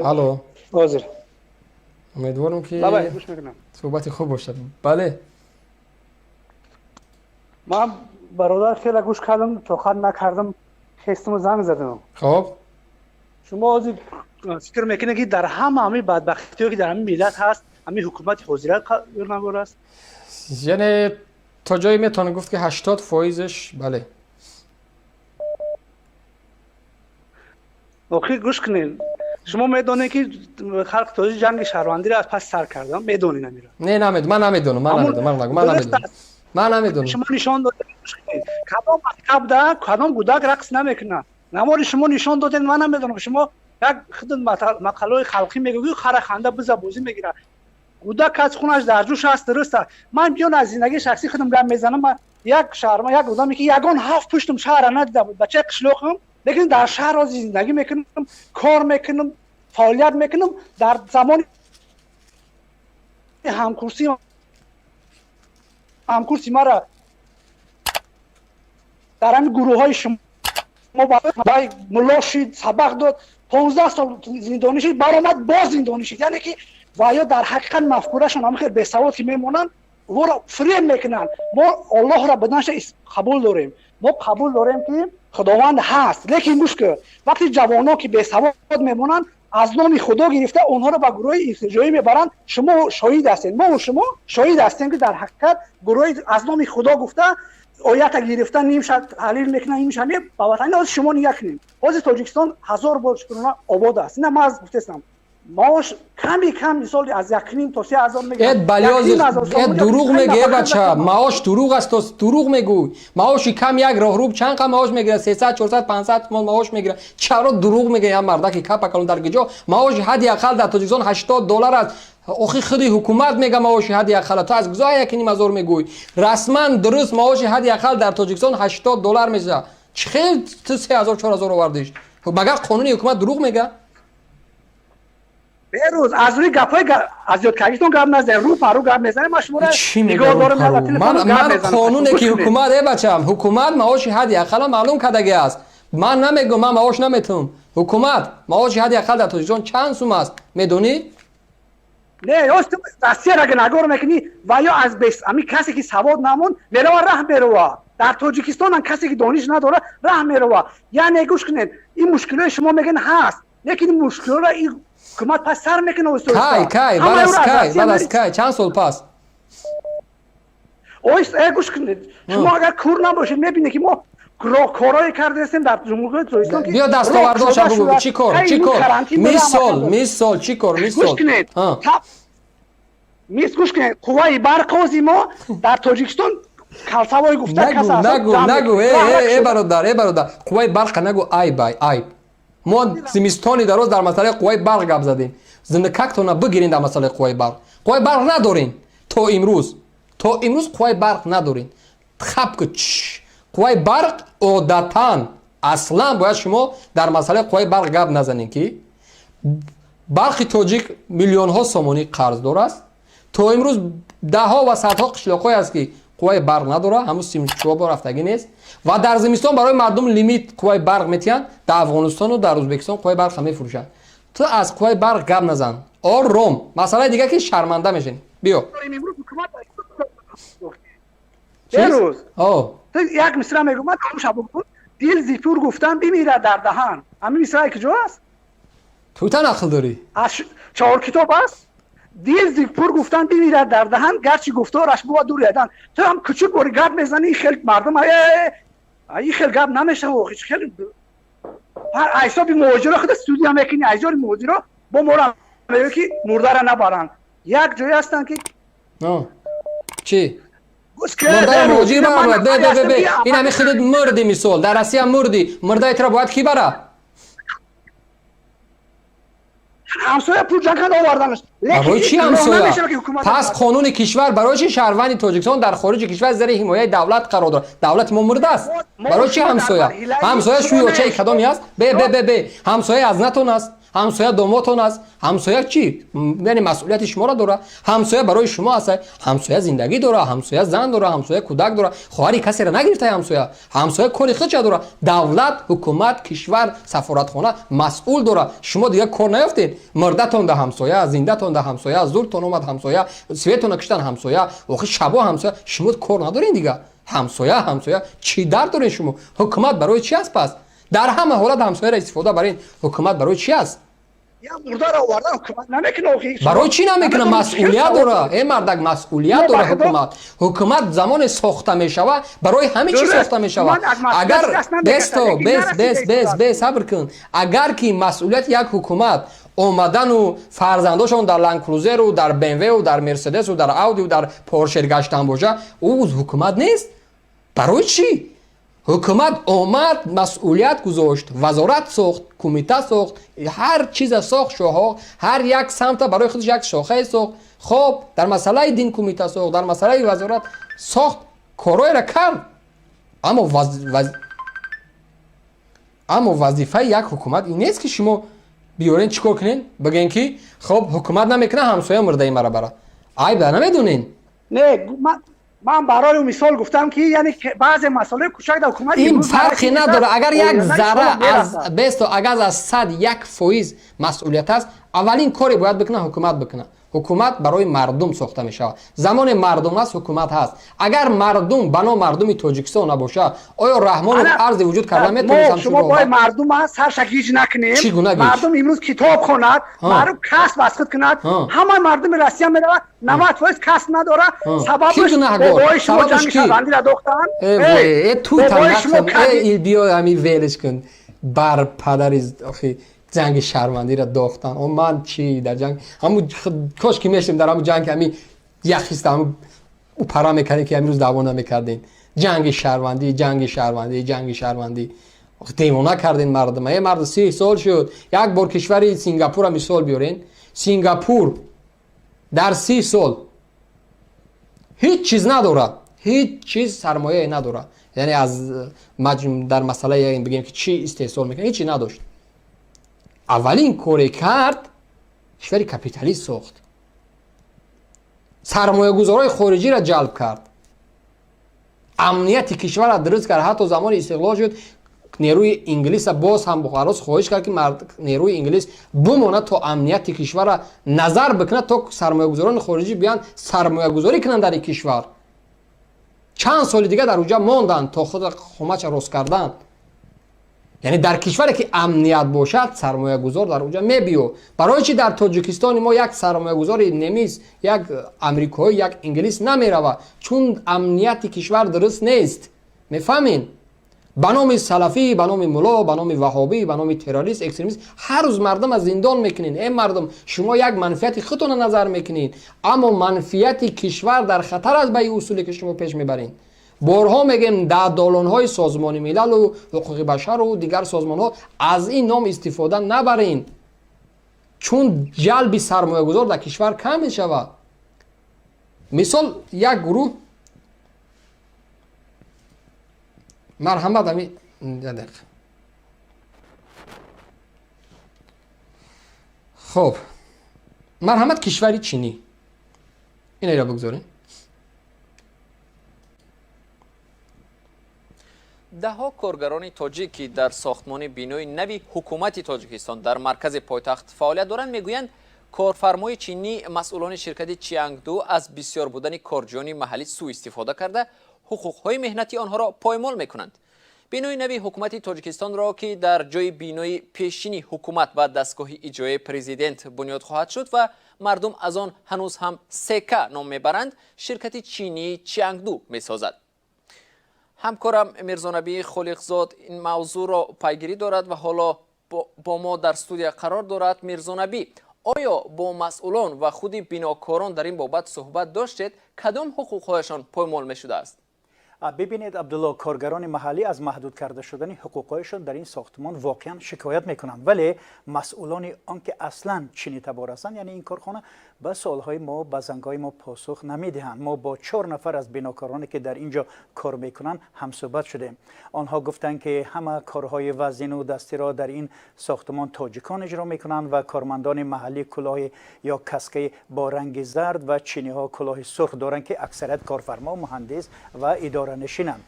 Алло. Ҳозир. Умедворам, ки Лабай, гӯш мекунам. суҳбати хуб бошад. Бале. Ман, бародар, хеле гӯш кардам, тоқат накардам, хестиму занг задам. Хоб. Шумо ҳозир фикр мекунед, ки дар ҳама ҳамин бадбахтиҳое, ки дар ҳамин миллат ҳаст, ҳамин ҳукумати ҳозира гунаҳгор аст? Яъне то ҷое метавон гуфт, ки 80 фоизаш бале. Охир, гӯш кунед, шумо медонед, ки халқи тоҷик ҷанги шаҳрвандиро аз пас сар кардам, медонед амира? Не, намед, ман намедонам, ман намедонам, ман нагу, ман намедонам, ман намедонам. Шумо нишон додед, гӯш кунед, кадом мактабда кадом кӯдак рақс намекунад? Намори шумо нишон додед, ман намедонам, шумо як худ мақалаҳои халқӣ мегӯӣ: хара ханда, биза бозӣ мегирад. Кӯдак аз хунаш дар ҷӯш аст, дуруст аст. Ман биён аз зиндагии шахсии худам гап мезанам. Ман як шаҳр, як одаме, ки ягон ҳафт пуштум шаҳрра надида буд, бачаи қишлоқам, лекин дар шаҳр ҳозир зиндагӣ мекунам, кор мекунам, фаъолият мекунам. Дар замони ҳамкурси мара дар ҳамин гурӯҳҳои шумо мулло шид, сабақ дод, 15 сол зиндонӣ шид, баромад, боз зиндонӣ шид. Яъне ки ва ё дар ҳақиқат мафкурашон ҳама хел бесавод ки мемонанд, воро фиреб мекунанд. Мо Оллоҳро буданша қабул дорем, мо қабул дорем, ки Худованд ҳаст, лекин гӯш кун, вақти ҷавонон ки бесавод мемонанд, аз номи Худо гирифта онҳоро ба гурӯҳи иртиҷоӣ мебаранд. Шумо шоҳид ҳастед, мо шумо шоҳид ҳастем, ки дар ҳақиқат гурӯҳи аз номи Худо гуфта, оята гирифта, нимша таҳлил мекунанд, нимша не. Ба ватани ҳозир шумо нигаҳ кунед, ҳозир Тоҷикистон ҳазор бор шукрона обод аст. Ина ман гуфтестам, маош ками кам, мисол, аз 1,5 то 3 ҳазор. Эд балёзи, эд дурӯғ мегӯ, бача, маош дурӯғ аст, то дурӯғ мегӯй. Маоши кам, як роҳруб чанд қа маош мегирад? 300, 400, 500 сомон маош мегирад. Чаро дурӯғ мегӯй? Ям мардаки капакалон дар киҷо маоши ҳадди ақал дар Тоҷикистон 80 доллар аст. Охи, худи ҳукумат мега маоши ҳадди ақал, ту аз куҷо 1,5 ҳазор мегӯй? Расман дуруст маоши ҳадди ақал дар Тоҷикистон 80 доллар мешавад. Чӣ хел ту 3000, 4000 овардиш? Магар қонуни ҳукумат дурӯғ мега? Берӯз, аз рӯи гапҳои аз ёдкардитон гап назанем, рӯ пару гап мезанем. Ман шуморо нигоҳ дорам. Ман қонуне ки ҳукумат, э бачам, ҳукумат маоши ҳадди ақала маълум кардаги аст. Ман намегӯм, ман маош наметавам. Ҳукумат маоши ҳадди ақал дар Тоҷикистон чанд сум аст, медонӣ? Не, ёз ту Россияро нагор мекунӣ ва ё аз бес ҳамин касе ки савод намонд, мерава, раҳ мерава. Дар Тоҷикистон ҳам касе ки дониш надорад, раҳ мерава. Яъне гӯш кунед, ин мушкилои шумо мегӯен ҳаст, лекин ин мушкилоро ин ҳукумат пас сар мекунад. Кай, кай, баъд аз кай, баъд аз кай, чанд сол пас? Ой, гӯш кунед, шумо агар кур набошед, мебинед, ки мо корҳое кардаистем дар Ҷумҳурии Тоҷикистон. Биё, дастовардоша бугӯ, чӣ кор, чӣ кор, мисол, мисол, чӣ кор, мисол? Гӯш кунед, мис, гӯш кунед, қувваи барқ ози мо дар Тоҷикистон калсавой гуфта. Нагу, нагу, нагу, э бародар, э бародар, қувваи барқа нагу, айб, айб. Мо зимистони дароз дар масъалаи қувваи барқ гап задем. Зиндакактона бигирин дар масъалаи қувваи барқ. Қувваи барқ надорем то имрӯз, то имрӯз қувваи барқ надорем. Хап ку, қувваи барқ одатан аслан бояд шумо дар масъалаи қувваи барқ гап назанем, ки Барқи Тоҷик миллионҳо сомонӣ қарздор аст. То имрӯз даҳҳо ва садҳо қишлоқҳое аст, ки қувваи барқ надорад, ҳамун симчоба рафтагӣ нест ва дар зимистон барои мардум лимит қувваи барқ метиҳанд. Дар Афғонистону дар Ӯзбекистон қувваи барқ мефурӯшанд. Ту аз қувваи барқ гап назан, ором. Масъалаи дигар, ки шарманда мешин, биё. Берӯз, як мисра мегӯм, дил зи пур гуфтан бимирад дар даҳан. Ҳамин мисраи куҷо аст? Ту тан ақл дорӣ. Аз чаҳор китоб аст. Дил зи пур гуфтан бимирад дар даҳан, гарчи гуфтораш бувад дур ядан. Ту ҳам кучук бори гап мезанӣ, хел мардум ин хел гап намешава. Хел ҳисоби муҳоҷиро худа студия мекунӣ, айзори муҳоҷиро бо мора мегӯ, ки мурдара набаранд. Як ҷое ҳастанд, ки Чӣ мурдаи муҳоҷир барад? Бе, бе, бе, бе, ин ҳами худат мурди, мисол, дар Россия мурди, мурдаи тура бояд кӣ бара? Ҳамсоя пул ҷанг карда оварданаш. Барои чӣ ҳамсоя? Пас қонуни кишвар, барои чӣ шаҳрванди Тоҷикистон дар хориҷи кишвар зери ҳимояи давлат қарор дорад? Давлати мо мурдааст. Барои чӣ ҳамсоя? Ҳамсоя шӯи очаи кадоме аст? Бе, бе, бе, бе, ҳамсоя аз натон аст. Ҳамсоя домотон аст. Ҳамсоя чӣ? Яъне масъулияти шуморо дорад. Ҳамсоя барои шумо аст. Ҳамсоя зиндагӣ дорад, ҳамсоя зан дорад, ҳамсоя кӯдак дорад. Хоҳари касеро нагирифта ҳамсоя. Ҳамсоя кори худша дорад. Давлат, ҳукумат, кишвар, сафоратхона масъул дорад. Шумо дигар кор наёфтед. Мурдатон да ҳамсоя, зиндатон да ҳамсоя, зуртон омад ҳамсоя, светона киштан ҳамсоя, охир шабо ҳамсоя. Шумо кор надоред дигар. Ҳамсоя, ҳамсоя, чӣ дард доред шумо? Ҳукумат барои чӣ аст пас? Дар ҳама ҳолат ҳамсояро истифода баред. Ҳукумат барои чӣ аст? Барои чӣ намекунад? Масъулият дорад. Э мардак, масъулият дорад ҳукумат. Ҳукумат замоне сохта мешавад, барои ҳамин чӣ сохта мешавад? Агар бесто, бес, бес, бес, бес, сабр кун. Агар ки масъулияти як ҳукумат омадану фарзандошон дар Ландкрузеру, дар БМВу, дар Мерседесу, дар Аудиу, дар Поршер гаштан боша, ӯ ҳукумат нест. Барои чӣ? Ҳукумат омад, масъулият гузошт, вазорат сохт, кумита сохт, ҳар чиза сохт, шоҳо ҳар як самта барои худаш як шохае сохт. Хоб, дар масъалаи дин кумита сохт, дар масъалаи вазорат сохт, корҳоеро кард. Аммо вазифаи як ҳукумат ин нест, ки шумо биёрен чӣ кор кунен, бигӯен ки хоб, ҳукумат намекунад, ҳамсоя мурдаи мара бара. Айба намедонен? Не, ман барои мисол гуфтам, ки яъне баъзе масъалаи кӯчак дар ҳукумат ин фарқе надорад. Агар як зарра аз бесто, агар аз 101% масъулият аст, аввалин коре бояд бикунад, ҳукумат бикунад. Ҳукумат барои мардум сохта мешавад. Замоне мардум аст, ҳукумат ҳаст. Агар мардум ба ном мардуми Тоҷикистон набошад, оё Раҳмонов арзи вуҷуд карда метавонад? Шумо бояд мардум сарша гиҷ накунем. Чӣ гуна гиҷ? Мардум имрӯз китоб хонад, мардум касб аз худ кунад. Ҳама мардуми Россия меравад, 90% касб надорад. Сабабаш бобои шумо ҷанги шаҳрвандиро дохтанд. Э, ту танақм, биё ҳамин велиш кун. Бар падари охи ҷанги шаҳрвандиро дохтан. О, ман чӣ дар ҷанг, ҳамун кош ки мешудем дар ҳамун ҷанг, ҳамин яхиста ҳамун пара мекардем, ки ҳамин рӯз даъво намекардем. Ҷанги шаҳрвандӣ, ҷанги шаҳрвандӣ, ҷанги шаҳрвандӣ, девона карден мардума. Е мард, 30 сол шуд. Як бор кишвари Сингапурро мисол биёрен. Сингапур дар 30 сол ҳеҷ чиз надорад, ҳеҷ чиз сармояе надорад. Яъне аз дар масъалаи бигем, ки чӣ истеҳсол мекунад, ҳеҷ чи надошт. Аввалин коре кард, кишвари капиталист сохт, сармоягузорҳои хориҷиро ҷалб кард, амнияти кишварро дуруст кард. Ҳатто замони истиқлол шуд, нерӯи инглиса боз ҳам бухарос хоҳиш кард, ки нерӯи инглис бимонад, то амнияти кишварро назар бикунад, то сармоягузорони хориҷӣ биёянд, сармоягузорӣ кунанд дар ин кишвар. Чанд соли дигар дар уҷа монданд, то худ хомача рост карданд. Яъне дар кишваре ки амният бошад, сармоягузор дар уҷа мебиё. Барои чӣ дар Тоҷикистони мо як сармоягузори немис, як амрикоӣ, як инглис намеравад? Чун амнияти кишвар дуруст нест. Мефаҳмед? Ба номи салафӣ, ба номи мулло, ба номи ваҳобӣ, ба номи террорист, экстремист ҳар рӯз мардум аз зиндон мекунед. Э мардум, шумо як манфиати худтонро назар мекунед, аммо манфиати кишвар дар хатар аст ба ин усуле ки шумо пеш мебаред. Борҳо мегӯем, дар долонҳои Созмони Милалу ҳуқуқи башару дигар созмонҳо аз ин ном истифода набарен, чун ҷалби сармоягузор дар кишвар кам мешавад. Мисол, як гурӯҳ, марҳамат, ами дақиқа. Хоб, марҳамат, кишвари чинӣ, инро бигзорем. Даҳҳо коргарони тоҷик, ки дар сохтмони бинои нави ҳукумати Тоҷикистон дар маркази пойтахт фаъолият доранд, мегӯянд, корфармои чинӣ, масъулони ширкати Чиангду аз бисёр будани корҷӯёни маҳаллӣ сӯистифода карда, ҳуқуқҳои меҳнати онҳоро поймол мекунанд. Бинои нави ҳукумати Тоҷикистонро, ки дар ҷои бинои пешини ҳукумат ва дастгоҳи иҷроияи президент бунёд хоҳад шуд ва мардум аз он ҳанӯз ҳам сека ном мебаранд, ширкати чинии Чиангду месозад. Ҳамкорам Мирзонабӣ Холиқзод ин мавзӯъро пайгирӣ дорад ва ҳоло бо мо дар студия қарор дорад. Мирзонабӣ, оё бо масъулон ва худи бинокорон дар ин бобат суҳбат доштед? Кадом ҳуқуқҳояшон поймол мешудааст? Бибинед, Абдулло, коргарони маҳаллӣ аз маҳдуд карда шудани ҳуқуқҳояшон дар ин сохтмон воқеан шикоят мекунанд, вале масъулони он ки аслан чинитабор ҳастанд, яъне ин корхона, ба суолҳои мо, ба зангҳои мо посух намедиҳанд. Мо бо чор нафар аз бинокороне ки дар ин ҷо кор мекунанд, ҳамсӯҳбат шудем. Онҳо гуфтанд, ки ҳама корҳои вазнину дастиро дар ин сохтмон тоҷикон иҷро мекунанд ва кормандони маҳаллӣ кулоҳи ё каскаи бо ранги зард ва чиниҳо кулоҳи сурх доранд, ки аксарият корфармо, муҳандис ва идоранишинанд.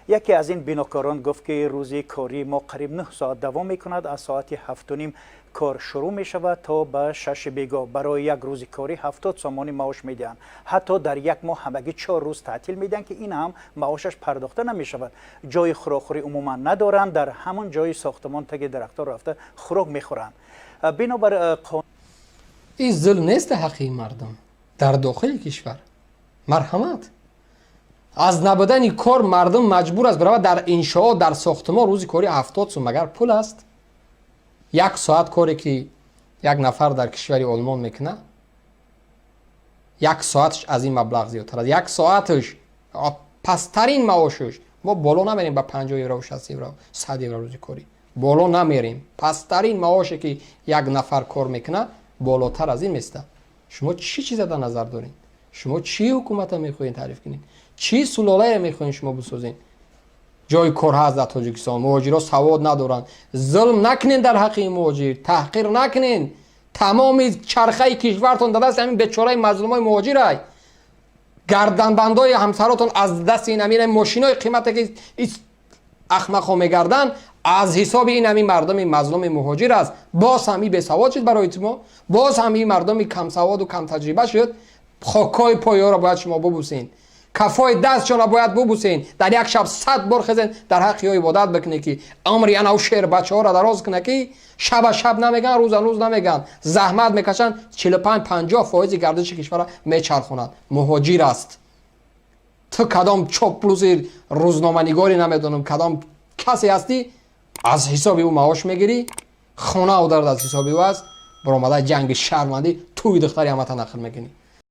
Яке аз ин бинокорон гуфт, ки рӯзи кории мо қариб 9 соат давом мекунад. Аз соати 7:30 кор шурӯъ мешавад то ба 6 бегоҳ. Барои як рӯзи корӣ 70 сомонӣ маош медиҳанд. Ҳатто дар як моҳ ҳамагӣ 4 рӯз таътил медиҳанд, ки ин ҳам маошаш пардохта намешавад. Ҷои хӯрокхӯрӣ умуман надоранд, дар ҳамон ҷои сохтмон таги дарахтон рафта хӯрок мехӯранд. Бинобар Ин зулм нест ҳаққи мардум дар дохили кишвар? Марҳамат, аз набудани кор мардум маҷбур аст биравад дар иншоот, дар сохтмон. Рӯзи кори 70 сум магар пул аст? Як соат коре ки як нафар дар кишвари Олмон мекунад, як соаташ аз ин маблағ зиёдтар аст. Як соаташ, пасттарин маошаш. Мо боло намерем ба 50 евро, 60 евро, 100 евро рӯзи корӣ боло намерем. Пасттарин маоше ки як нафар кор мекунад, болотар аз ин места. Шумо чӣ чиза дар назар доред? Шумо чӣ ҳукумата мехоҳед таъриф кунед? Чӣ сулолае мехоҳед шумо бисозед? Ҷои кор ҳаст дар Тоҷикистон. Муҳоҷирҳо савод надоранд. Зулм накунед дар ҳаққи муҳоҷир, таҳқир накунед. Тамоми чархаи кишвартон дар дасти ҳамин бечораи мазлумои муҳоҷирай. Гарданбандои ҳамсаротон аз дасти ин ҳамин. Мошинои қимате ки ахмақҳо мегарданд, аз ҳисоби ин ҳамин мардуми мазлуми муҳоҷир аст. Боз ҳам и бесавод шуд барои шумо, боз ҳам ин мардуми камсаводу камтаҷриба шуд. Хокҳои поёро бояд шумо бубусед, кафои дастшонро бояд бубусен, дар як шаб 100 бор хезен, дар ҳаққи ё ибодат бикунед, ки умри анав шербачаҳоро дароз кунад, ки шаба шаб намеган, рӯза рӯз намеган, заҳмат мекашанд, 45-50 фоизи гардиши кишварро мечархонанд. Муҳоҷир аст. Ту кадом чоплуси рӯзноманигорӣ, намедонам, кадом касе ҳастӣ, аз ҳисоби ӯ маош мегирӣ, хонау дард аз ҳисоби ӯ аст. Баромада ҷанги шаҳрвандӣ, тӯи духтари ҳамата нақл мекунӣ.